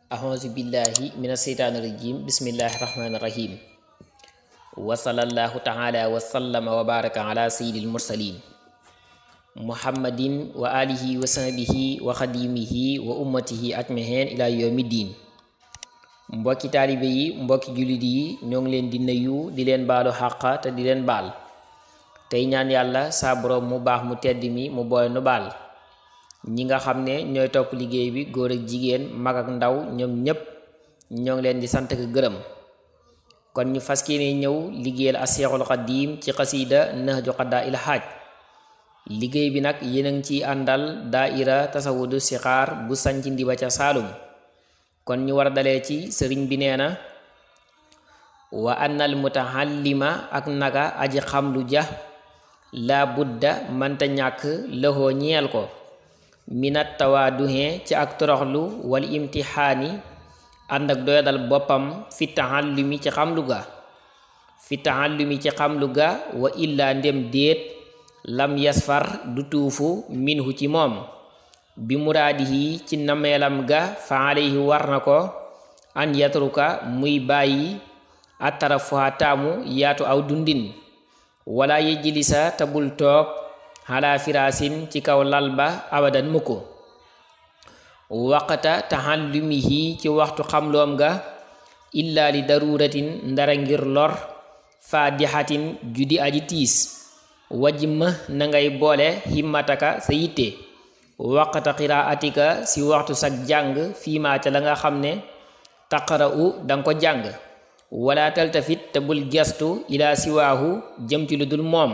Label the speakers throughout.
Speaker 1: A'udzu billahi minas syaitonir rajim. Bismillahir rahim. Wa sallallahu ta'ala wa sallama wa baraka ala sayyidil mursalin Muhammadin wa alihi wa sahbihi wa khadimihi wa ummatihi ajmahin ila yawmiddin. Mbokki taalibe yi, mbokki jullit yi, ñoo ngi leen di nuyu di leen baalu xàqa te di leen baal tey ñaan yàlla saa boroom mu baax mu tedd mi mu boole nu baal ñi nga xam ne ñooy topp liggéey bi góor ak jigéen mag ak ndaw ñoom ñépp ñoo ngi leen di sant ak gërëm. kon ñu fas yéene ñëw liggéeyal a Seexul Xadiim ci xasiida Nahju Qadaa'il Haaj. liggéey bi nag yéen a ngi ciy àndal daaira tasawudu sixaar bu sanc Ndiba ca Saalum. kon ñu war a dalee ci sëriñ bi nee na wa annal mutahallima ak naka aji xam lu ja laa budda mënta ñàkk lëxoo ñeel ko minat tawaaduhe ci ak toroxlu wal imtixaani ànd ak doyadal boppam fi tahallumi ci xamlu ga wa illaa ndem déet lam yasfar du tuufu minhu ci moom bi muraadihi ci nameelam ga fa alayhi war na ko an yatruka muy bàyyi atarafuha taamu yaatu aw dundin wala yejlisa tabul toog xalaa firaasin ci kaw lal ba abadan mukk waqta tahallumihi ci waxtu xamloom ga illa li daruratin ndara ngir lor faadixatin judi aji tiis wajma na ngay boole himmataka sa yitte waqta qiraatika si waxtu sag jàng fiimaa ca la nga xam ne taqara'u danga ko jàng wala taltafit te bul gestu ila siwaahu jëm ci lu dul moom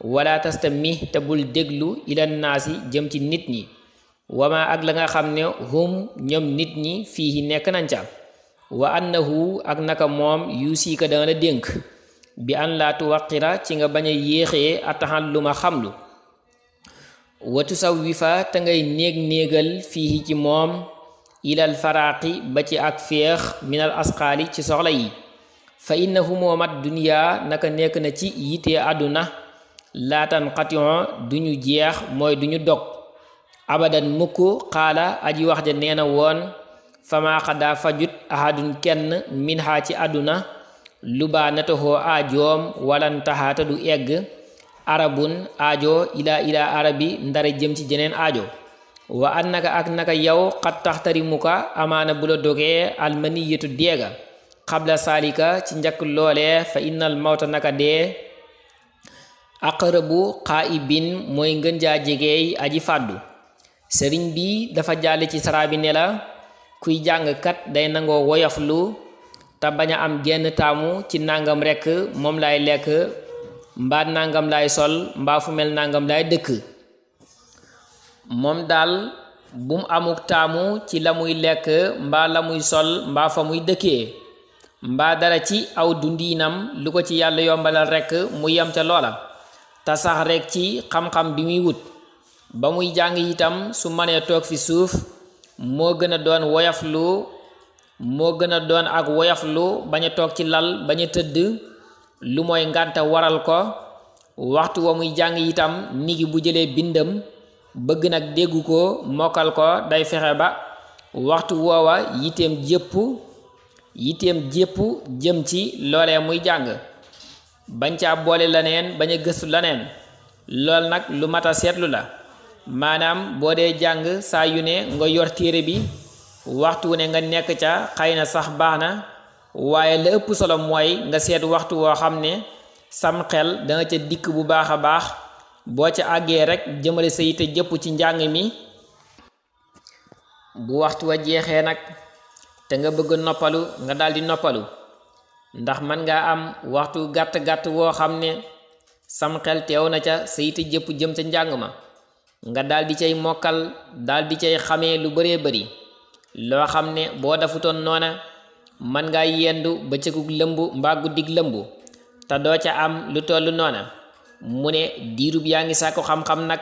Speaker 1: wala tastami te bul déglu ila naasi jëm ci nit ñi wama ak la nga xam ne hum ñoom nit ñi fii nekk nañ ca wa annahu ak naka moom yusiika danga la dénk bi an laa tuwaqira ci nga bañ a yéexee atahalluma xamlu wa tusawwifa te ngay néeg-néegal fii ci moom ilal faraaqi ba ci ak féex minal asqaali ci soxla yi fa innahu moomat duniyaa naka nekk na ci yitee àdduna laatan xation duñu jeex mooy duñu dog abadan mukk xaala aji wax ja nee na woon fama xadaa fajut ahadun kenn min xaa ci àdduna lubaa natahoo aajoom walantaxaata du egg arabun aajo ilaa arabi ndara jëm ci jeneen aajo wa annaka ak naka yow xat taxtarimuka amaana bu la dogee almaniyatu deega xabla saalika ci njëkk loole fa innal mawta naka dee aqrabu xaa'ibin mooy ngën jaa jegeey aji fàddu. sëriñ bi dafa jàll ci saraa bi ne la kuy jàngkat day nangoo woyoflu te bañ a am genn taamu ci nangam rekk moom lay lekk mbaa nangam lay sol mbaa fu mel nangam lay dëkk. moom daal bum amuk taamu ci la muy lekk mbaa la muy sol mbaa fa muy dëkkee mbaa dara ci aw dundiinam lu ko ci yàlla yombalal rekk mu yem ca loola te sax rekk ci xam-xam bi muy wut ba muy jàng itam su mënee toog fi suuf moo gën a doon ak woyaflu bañ a toog ci lal bañ a tëdd lu mooy ngànta waral ko waxtu wa muy jàng itam nigi bu jëlee bindam bëgg nag déggu ko mokkal ko day fexe ba waxtu woowa yiteem jépp jëm ci loolee muy jàng bañ caa boole laneen bañ a gëstu laneen lool nag lu mat a seetlu la maanaam boo dee jàng saa yu ne nga yor téere bi waxtu wu ne nga nekk ca xëy na sax baax na waaye la ëpp solo mooy nga seet waxtu woo xam ne sam xel danga ca dikk bu baax a baax boo ca àggee rekk jëmale sa yite jëpp ci njàng mi bu waxtu wa jeexee nag te nga bëgg noppalu nga daldi noppalu ndax mën ngaa am waxtu gàtt-gàtt woo xam ne sam xel teew na ca sa yite jëpp jëm ca njàng ma nga daldi cay mokkal daldi cay xamee lu bëree bëri loo xam ne boo defutoon noona mën ngaa yendu bëccëgug lëmb mbaa guddig lëmb te doo ca am lu tollu noona. mu ne diirub yaa ngi sàkku xam-xam nag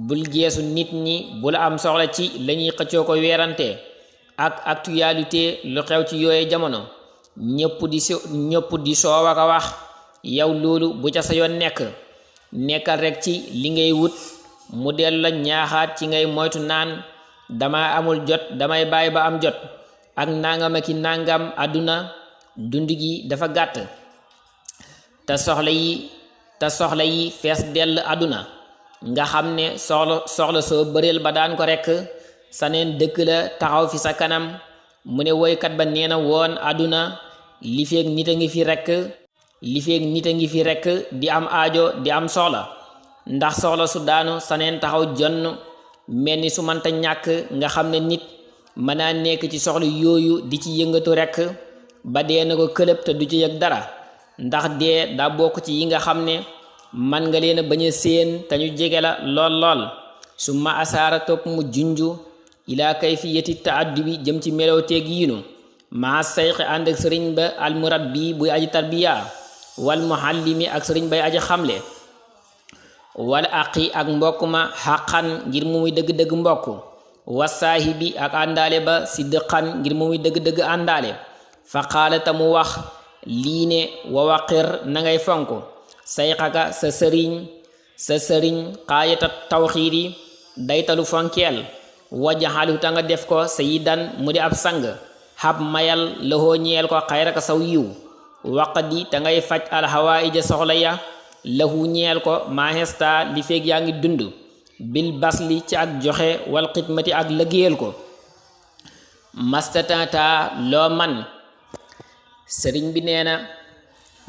Speaker 1: bul geesu nit ñi bul am soxla ci lañuy xëccoo ko weerante ak actualité lu xew ci yooye jamono ñëpp di soow ak a wax yow loolu bu ca sa yoon nekkal rek ci li ngay wut mu dellu la ñaaxaat ci ngay moytu naan dama amul jot damay bàyyi ba am jot ak nangam aki nangam àdduna dund gi dafa gàtt te soxla yi fees dell àdduna nga xam ne soxla soo bëreel ba daan ko rekk saneen dëkk la taxaw fi sa kanam mu ne woykat ba nee na woon àdduna li feeg nit a ngi fi rekk di am aajo di am soxla ndax soxla su daanu saneen taxaw jonn mel ni su mënta ñàkk nga xam ne nit mën naa nekk ci soxla yooyu di ci yëngatu rekk ba dee na ko këlëb te du ci yëg dara ndax dee daa bokk ci yi nga xam ne man nga leen a bañ a séen te ñu jege la lool su ma asaara topp mu junju ilaa kayfiyati taaddubi jëm ci melow teeg yiinu maa sayxi ànd ak sëriñ ba almurabbi buy aji tarbiya wal muallimi ak sëriñ bay aji xamle wal aqi ak mbokk ma xaqan ngir mu muy dëgg-dëgg mbokk wa saahibi ak àndaale ba si dëqan ngir mu muy dëgg-dëgg àndaale fa qaala ta mu wax lii ne wa waqir na ngay fonk sayxaka sa sëriñ xaayata tawxiiri daytalu fonkeel wajaxalu ta nga def ko sayidan mu di ab sang xab mayal lahoo ñeel ko xayraka saw yiw waqdi ta ngay faj alxawaïja soxla ya lahu ñeel ko mahesta li feeg yaa ngi dund bil basli ci ak joxe wal xidmati ak lëggéeyal ko mastatata loo man sëriñ bi nee na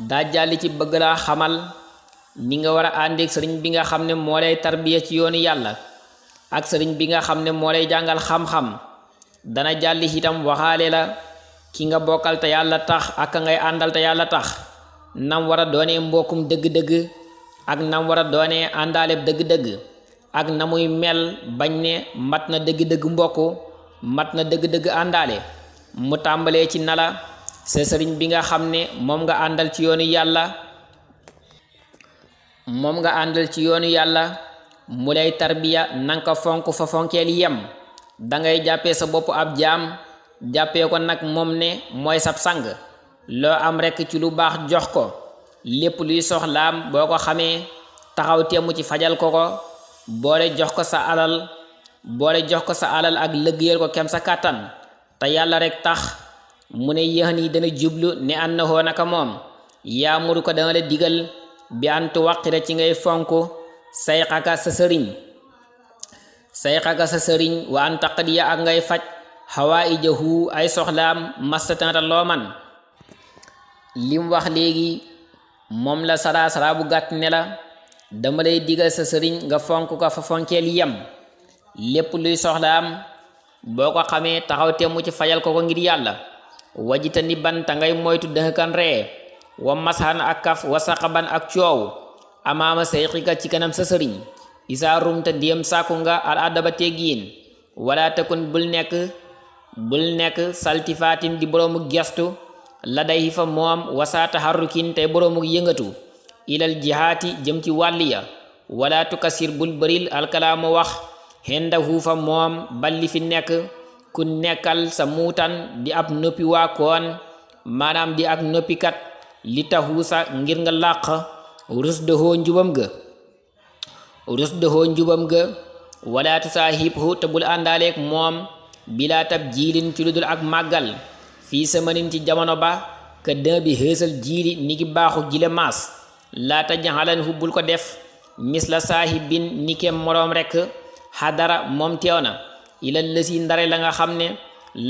Speaker 1: daa jàlli ci bëgg laa xamal ni nga war a àndeek sëriñ bi nga xam ne moo lay tarbiya ci yoonu yàlla ak sëriñ bi nga xam ne moo lay jàngal xam-xam dana jàlli itam waxaale la ki nga bokkal te yàlla tax ak ka ngay àndal te yàlla tax nam war a doonee mbokkum dëgg-dëgg ak nam war a doonee àndaaleb dëgg-dëgg ak na muy mel bañ ne mat na dëgg-dëgg mbokk mat na dëgg-dëgg àndaale mu tàmbalee ci nala sa sëriñ bi nga xam ne moom nga àndal ci yoonu yàlla mu lay tarbiya nanka fonk fa fonkeel yem dangay jàppee sa bopp ab jaam jàppee ko nag moom ne mooy sab sang loo am rekk ci lu baax jox ko lépp luy soxlaam boo ko xamee taxaw teemu ci fajal ko boole jox ko sa alal ak lëggéeyal ko kem sa kàttan te yàlla rekk tax mu ne yéexan yi dana jublu ne annahoo naka moom yaamuru ko dana la digal bi antu waqira ci ngay fonk sayxaka sa sëriñ wa an taqdiya ak ngay faj xawaa'ijahu ay soxlaam mastatanta loo man lim wax léegi moom la saraa bu gàtt ne la dama lay digal sa sëriñ nga fonk ko fa fonkeel yem lépp luy soxlaam boo ko xamee taxaw teemu ci fajal ko ngir yàlla wajita ni ban ta ngay moytu dëxëkan ree wa masxan ak kaf wa saqaban ak coow amaama sayxika ci kanam sa sëriñ isaa rumta diyam sàkku nga al adaba teggiin wala takun bul nekk saltifaatin di boroomu gestu la day fa moom wasaa taxarrukin tey boroomu yëngatu ilal jihaati jëm ci wàll ya wala tukasir bul bëril alkalaamu wax hendahu fa moom balli fi nekk ku nekkal sa muutan di ab noppi waa koon maanaam di ak noppikat li taxu sa ngir nga làq rusdahoo njubam ga wala tusaahibhu te bul àndaaleek moom bilaa tab jiilin ci lu dul ak màggal fii samanin ci jamono ba ka dën bi xëesal jiili ni ki baaxu jile maas laata jaxalan hubbul ko def misla saahibin ni kem moroom rekk xadara moom teew na ilal lësi ndare la nga xam ne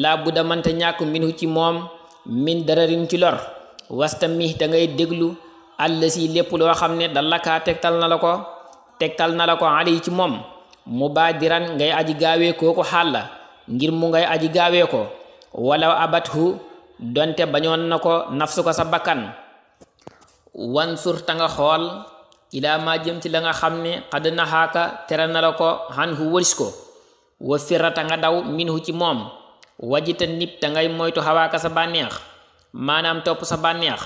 Speaker 1: laa bu damante ñàkk minhu ci moom min dararin ci lor wasta mi te ngay déglu àllësi lépp loo xam ne dalakaa tegtal na la ko ali ci moom mu baadiran ngay aji gaawee kooku xàlla ngir mu ngay aji gaawee ko wala abathu donte bañoon na ko nafsu ko sa bakkan wansur ta nga xool ilaa ma jëm ci la nga xam ne xadd naxaaka tere na la ko xan hu wëlis ko wa firata nga daw minhu ci moom wajita nib ta ngay moytu xawaaka sa bànneex maanaam topp sa bànneex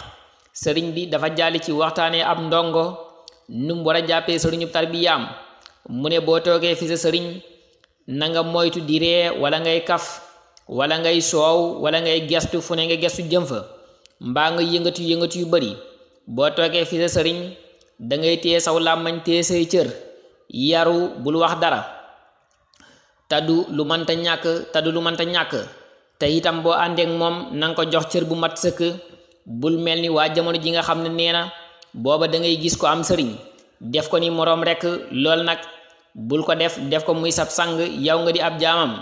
Speaker 1: sëriñ bi dafa jàlli ci waxtaanee ab ndongo num war a jàppee sëriñub tarbiyaam mu ne boo toogee fi sa sëriñ na nga moytu di ree wala ngay kaf wala ngay soow wala ngay gestu fu ne nga gestu jëm fa mbaa nga yëngatu yu bari boo toogee fi sa sëriñ dangay téye saw làmmañ téye say cër yaru bul wax dara taddu lu mënta ñàkk te itam boo àndeek moom nanga ko jox cër bu mat sëkk. bul mel ni waa jamono ji nga xam ne nee na booba da ngay gis ko am sëriñ def ko ni moroom rekk. lool nag bul ko def ko muy sab sang yow nga di ab jaamam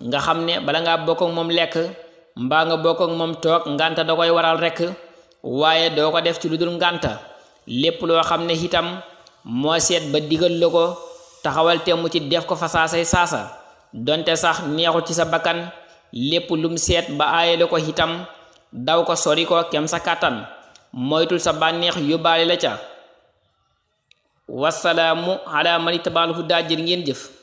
Speaker 1: nga xam ne bala ngaa bokk ak moom lekk mbaa nga bokk ak moom toog ngànta da koy waral rekk, waaye doo ko def ci lu dul ngànta. lépp loo xam ne itam moo seet ba digal la ko taxawal te mu ci def ko fa saasay saasa donte sax neexul ci sa bakkan. lépp lum seet ba aaye la ko itam daw ko sori ko kem sa kàttan, moytul sa bànneex yóbbaale la ca. wasalaamu ala man ittabaal hudaa. Jërë ngeen jëf.